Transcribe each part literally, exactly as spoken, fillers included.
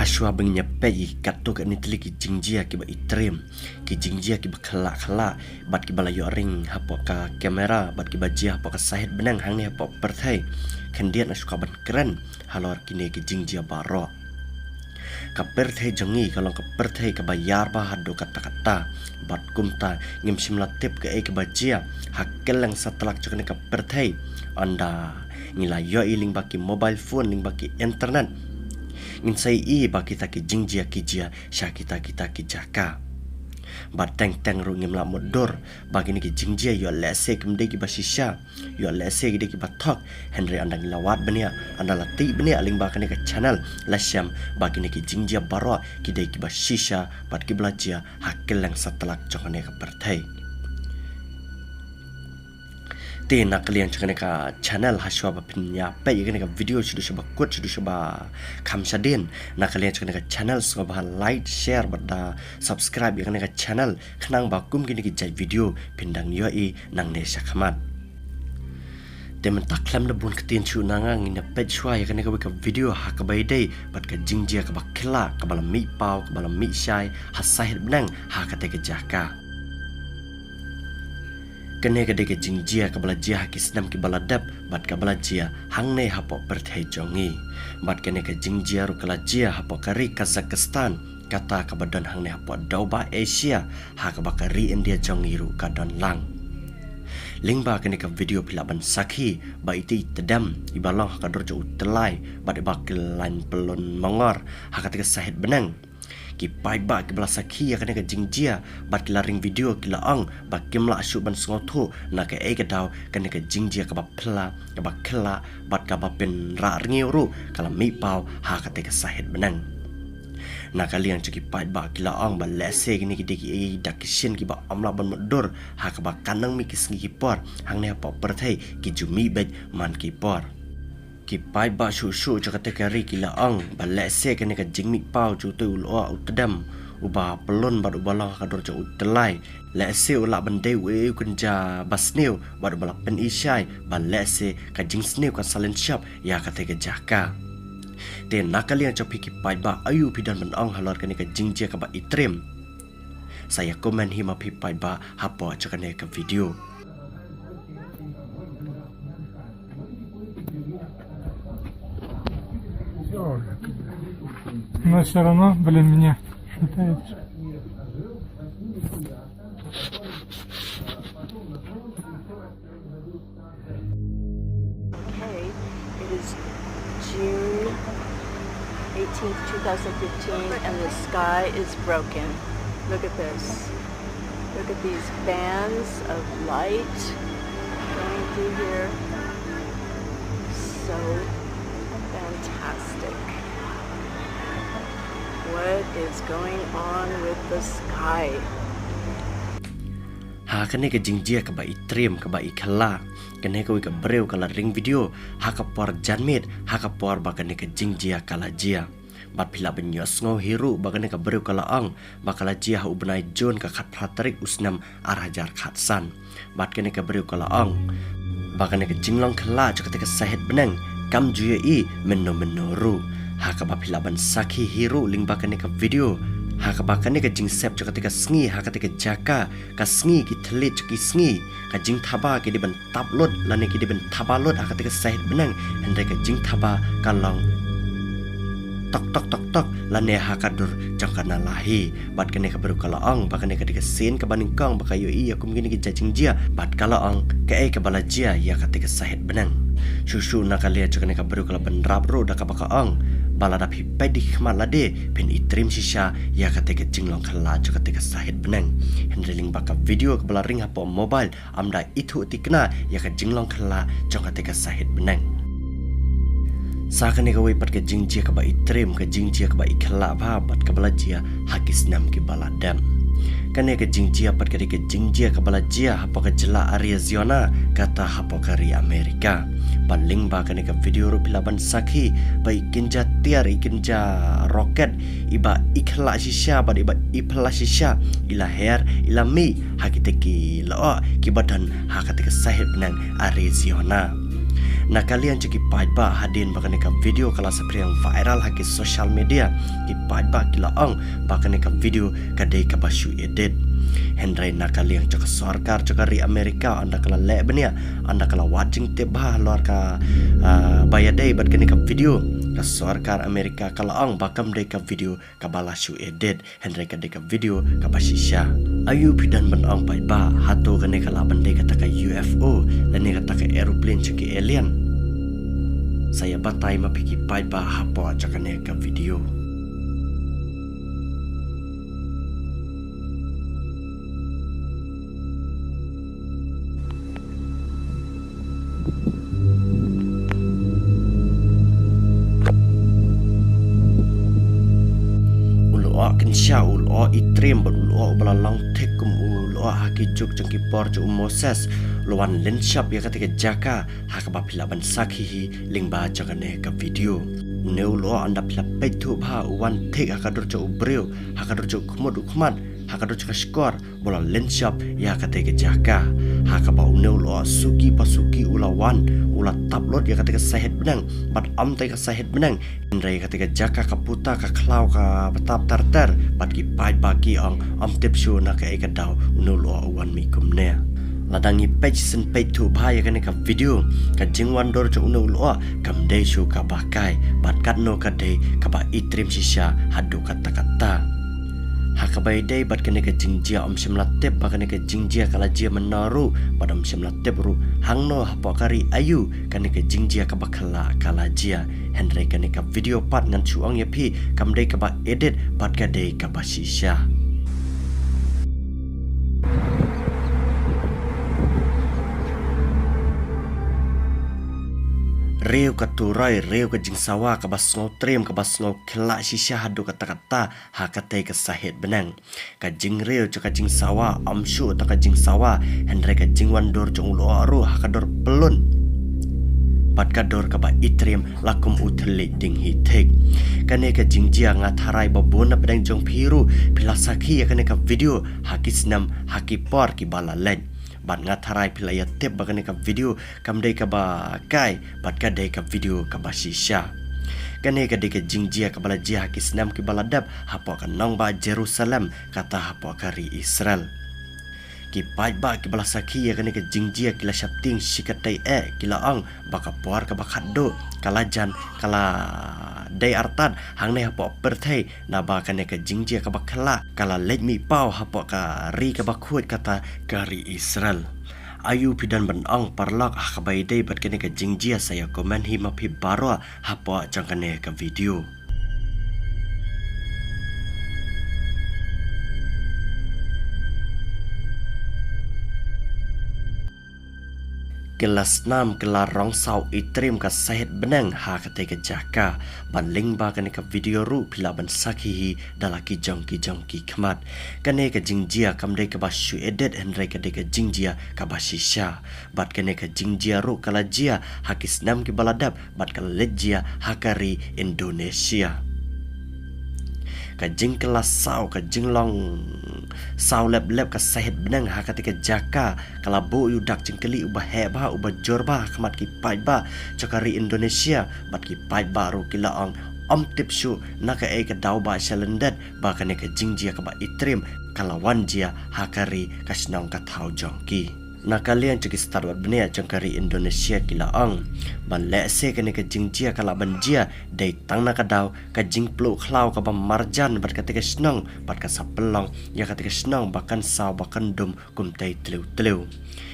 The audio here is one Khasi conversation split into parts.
Hashwa ba ngin ïa peit ïa katto katne tylli ki jingjia kiba itriem, ki jingjia kiba khlak khlak bad kiba la ïoh ring hapoh ka kamera bad kiba jia hapoh ka sahit bneng hangne hapoh pyrthei, khyndiat nga shu kwah ban kren halor kine ki jingjia baroh. Ka pyrthei jong ngi ka long ka pyrthei kaba ïar bha haduh katta katta, bad kumta ngim shym la tip kaei kaba jia ha kylleng satlak jong kane ka pyrthei. Ynda ngi la ïohi lyngba ki mobile phone, lyngba ki internet, ngin sa ïohi ba kita ki jingjia ki jia sha kita kita ki jaka. Bad teng teng ruh ngim lah mutdur ba kine ki jingjia ïoh lehse kim dei kiba shisha, ïoh lehse ki dei kiba thok. Hynrei ynda ngi la wad bniah, ynda la tih bniah lyngba kane ka channel, la shem ba kine ki jingjia baroh ki dei kiba shisha bad kiba la jia ha kylleng satlak jong kane ka pyrthei. Te na ka liang jong kane ka channel, hashwa ba phin ïa peit ïa kane ka video shaduh shaba kut, shaduh shaba kham shadien, na ka liang jong kane ka channel sngewbha like, share bad da subscribe ïa kane ka channel, khnang ba kum kine ki jait video phin dang ïohi nangne shakhmat. Te mynta khlem da bun ktien shuh na nga, ngin ïa peit shuwa ïa kane kawei ka video ha kaba ïadei bad ka jingjia kaba khlak, kaba la mih paw, kaba la mih shai ha sahit bneng ha katei ka jaka. Kane ka dei ka jingjia kaba la jia ha ki snem kiba la dep bad kaba la jia hangne hapoh pyrthei jong ngi. Bad kane ka jingjia ruh ka la jia hapoh ka ri Kazakhstan, kata kaba don hangne hapoh dewbah Asia, ha kaba ka ri India jong ngi ruh ka don lang. Lyngba kane ka video phi lah ban sakhi ba ita i tdem iba long ha ka dur jong u tyllai bad iba kylla pyllun mongor ha katei ka sahit bneng. Ki paidbah kiba la sakhi ïa kane ka jingjia bad ki la ring video ki la ong ba kim lah shuh ban sngewthuh na kaei ka daw kane ka jingjia kaba phylla, kaba khlak bad kaba pynrah rngiew ruh ka la mih paw ha katei ka sahit bneng. Na ka liang jong ki paidbah ki la ong ba lehse kine ki dei ki dak ki shin kiba ym lah ban mutdur, ha kaba kan nang mih ki sngi ki por hangne hapoh pyrthei ki ju mih beit man ki por. Ki paidbah shuh shuh jong katei ka ri ki la ong ba lehse kane ka jingmih paw jong utei u lyoh u tdem uba pyllun bad uba long ha ka dur jong u tyllai, lehse u lah ban dei uei u kynja ba sniew bad uba la pyni shai ba lehse ka jingsniew kan sa lynshop ïa katei ka jaka. Te na ka liang jong phi ki paidbah, aïu phi don ban ong halor kane ka jingjia kaba itriem? Sa ïa comment hi ma phi paidbah hapoh jong kane ka video. Но всё равно, блин, меня шатает. Okay, it is June eighteenth, two thousand fifteen, and the sky is broken. Look at this. Look at these bands of light going through here. So fantastic. What is going on with the sky? Ha kane ka jingjia kaba itriem, kaba ikhlak, kane kawei ka briew ka la ring video ha ka por janmiet, ha ka por ba kane ka jingjia ka la jia. Bad phi lah ban ïohsngew hi ruh ba kane ka briew ka la ong ba ka la jia ha u bnai June ka khatphra tarik u snem ar hajar khatsan. Bad kane ka briew ka la ong ba kane ka jinglong khlak jong katei ka sahit bneng kam ju ïohi mynno mynno ruh. Ha kaba phi lah ban sakhi hi ruh lyngba kane ka video, ha kaba kane ka jingsep jong katei ka sngi ha katei ka jaka, ka sngi, ki thylliej jong ki sngi, ka jingthaba ki dei ban tap lut lane ki dei ban thaba lut ha katei ka sahit bneng, hynrei ka jingthaba ka long tok tok tok tok lane ha ka dur jong ka nala hi. Bad kane ka briew ka la ong ba kane ka dei ka sien kaba nyngkong ba ka ïohi ïa kum kine ki jait jingjia, bad ka la ong kaei kaba la jia ïa katei ka sahit bneng. Shuh shuh na ka liang jong kane ka briew ka la bynrap ruh da kaba ka ong ba lada phi peit da ki khmat lade phin itriem shisha ïa katei ka jinglong khlak jong katei ka sahit bneng. Hynrei lyngba ka video kaba la ring hapoh mobile, ym da ithuh thikna ïa ka jinglong khlak jong katei ka sahit bneng. Sa kane kawei pat ka jingjia kaba itriem, ka jingjia kaba ikhlak bha bad kaba la jia ha ki snem kiba la dep. Kane ka jingjia pat ka dei ka jingjia kaba la jia hapoh ka jylla Arizona, kata hapoh ka ri Amerika. Bad lyngba kane ka video ruh phi lah ban sakhi ba i kynja tiar, i kynja roket, iba ikhlak shisha bad iba iphylla shisha, i la her, i la mih ha kitei ki lyoh kiba don ha katei ka sahit bneng Arizona. Na ka liang jong ki paidbah, hadien ba kane ka video ka la saphriang viral ha ki social media, ki paidbah ki la ong ba kane ka video ka dei kaba shu edit. Hynrei na ka liang jong ka sorkar jong ka ri Amerika, ynda ka la leh bniah, ynda ka la wad jingtip bha halor ka, ah, ba ïadei bad kane ka video, ka sorkar Amerika ka la ong ba kam dei ka video kaba la shu edit, hynrei ka dei ka video kaba shisha. Aïu phi don ban ong paidbah, hato kane ka lah ban dei kata ka U F O lane kata ka aeroplane jong ki alien? Sa ïa batai ma phi ki paidbah hapoh jong kane ka video. U lyoh kynsha, u lyoh i triem bad u lyoh uba la long thik kum u lyoh ha ki juk jong ki por jong u Moses, u la wan lynshop ïa kata ka jaka ha kaba phi lah ban sakhi hi lyngba jong kane ka video. Une u lyoh, ynda phi la peit thuh bha, u wan thik ha ka dur jong u briew, ha ka dur jong u khmut u khmat, ha ka dur jong ka shkor, ba u la lynshop ïa kata ka jaka. Ha kaba une u lyoh suki pa suki u la wan, u la tap lut ïa kata ka sahit bneng, bad ym tang ka sahit bneng, hynrei kata ka jaka ka puta ka khlaw kaba tap ter ter, bad ki paidbah ki ong ym tip shuh na kaei ka daw une u lyoh u wan mih kumne. Lada ngi peit shisien peit thuh bha ïa kane ka video, ka jingwan dur jong une u lyoh kam dei shuh kaba kai, bad katno ka dei kaba i triem shisha haduh katta katta. Ha kaba ïadei bad kane ka jingjia, ym shym la tip ba kane ka jingjia ka la jia mynno ruh, bad ym shym la tip ruh hangno, hapoh ka ri aïu kane ka jingjia kaba khyllah ka la jia. Hynrei kane ka video pat ngan shu ong ïa phi, kam dei kaba edit bad ka dei kaba shisha. Riew ka turoi, riew ka jingsawa kaba sngew triem, kaba sngew khyllah shisha haduh katta katta ha katei ka sahit bneng. Ka jingriew jong ka jingsawa ym shuh tang ka jingsawa, hynrei ka jingwan dur jong u lyoh ruh ha ka dur pyllun bad ka dur kaba i triem la kum u thylliej ding hi thik. Kane ka jingjia nga tharai ba bun na pdeng jong phi ruh phi la sakhi ïa kane ka video ha ki snem, ha ki por kiba la leit. Bad nga tharai phi la ïa tip ba kane ka video kam dei kaba kai, bad ka dei ka video kaba shisha. Kane ka dei ka jingjia kaba la jia ha ki snem kiba la dep hapoh ka nongbah Jerusalem, kata hapoh ka ri Israel. Ki paidbah kiba la sakhi ïa kane ka jingjia ki la sheptieng shikatdei eh, ki la ong ba ka por kaba khatduh ka la jan, ka la dei artat hangne hapoh pyrthei, naba kane ka jingjia kaba khyllah ka la leit mih paw hapoh ka ri kaba khuid, kata ka ri Israel. Aïu phi don ban ong paralok ha kaba ïadei bad kane ka jingjia? Sa ïa comment hi ma phi baroh hapoh jong kane ka video. Ki la snam, ki la rong saw i triem ka sahit bneng ha katei ka jaka. Bad lyngba kane ka video ruh phi lah ban sakhi hi da la ki jong ki jong ki khmat. Kane ka jingjia kam dei kaba shu edit, hynrei ka dei ka jingjia kaba shisha. Bad kane ka jingjia ruh ka la jia ha ki snem kiba la dep, bad ka la leit jia ha ka ri Indonesia. Ka jingkylla saw, ka jinglong saw lep lep ka sahit bneng ha katei ka jaka ka la buh ïa u dak jingkylli uba heh bha, uba jur bha ha khmat ki paidbah jong ka ri Indonesia, bad ki paidbah ruh ki la ong ym tip shuh na kaei ka daw ba shalyndet ba kane ka jingjia kaba i triem ka la wan jia ha ka ri, ka shnong ka thaw jong ki. Na ka liang jong ki stad wad bniah jong ka ri Indonesia ki la ong ba lehse kane ka jingjia ka lah ban jia dei tang na ka daw ka jingpluh khlaw kaba marjan bad katei ka shnong, bad kan sa pynlong ïa katei ka shnong ba kan saw ba kan dum kumtei tliw tliw.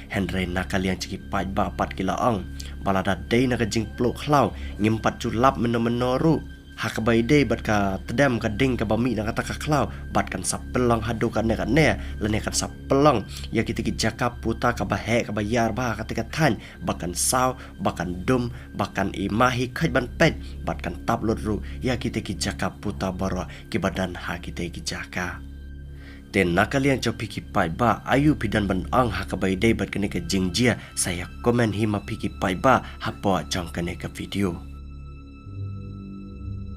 Hynrei na ka liang jong ki paidbah pat ki la ong ba lada dei na ka jingpluh khlaw, ngim pat ju lap mynno mynno ruh. Ha kaba ïadei bad ka tdem ka ding kaba mih na kata ka khlaw, bad kan sa pynlong haduh katne katne, lane kan sa pynlong ïa kitei ki jaka puta kaba heh kaba ïar bha ha katei ka thaiñ, ba kan saw, ba kan dum, ba kan i mahi khuid ban peit, bad kan tap lut ruh ïa kitei ki jaka puta baroh kiba don ha kitei ki jaka. Te na ka liang jong phi ki paidbah, aïu phi don ban ong ha kaba ïadei bad kane ka jingjia? Sa ïa comment hi ma phi ki paidbah hapoh jong kane ka video.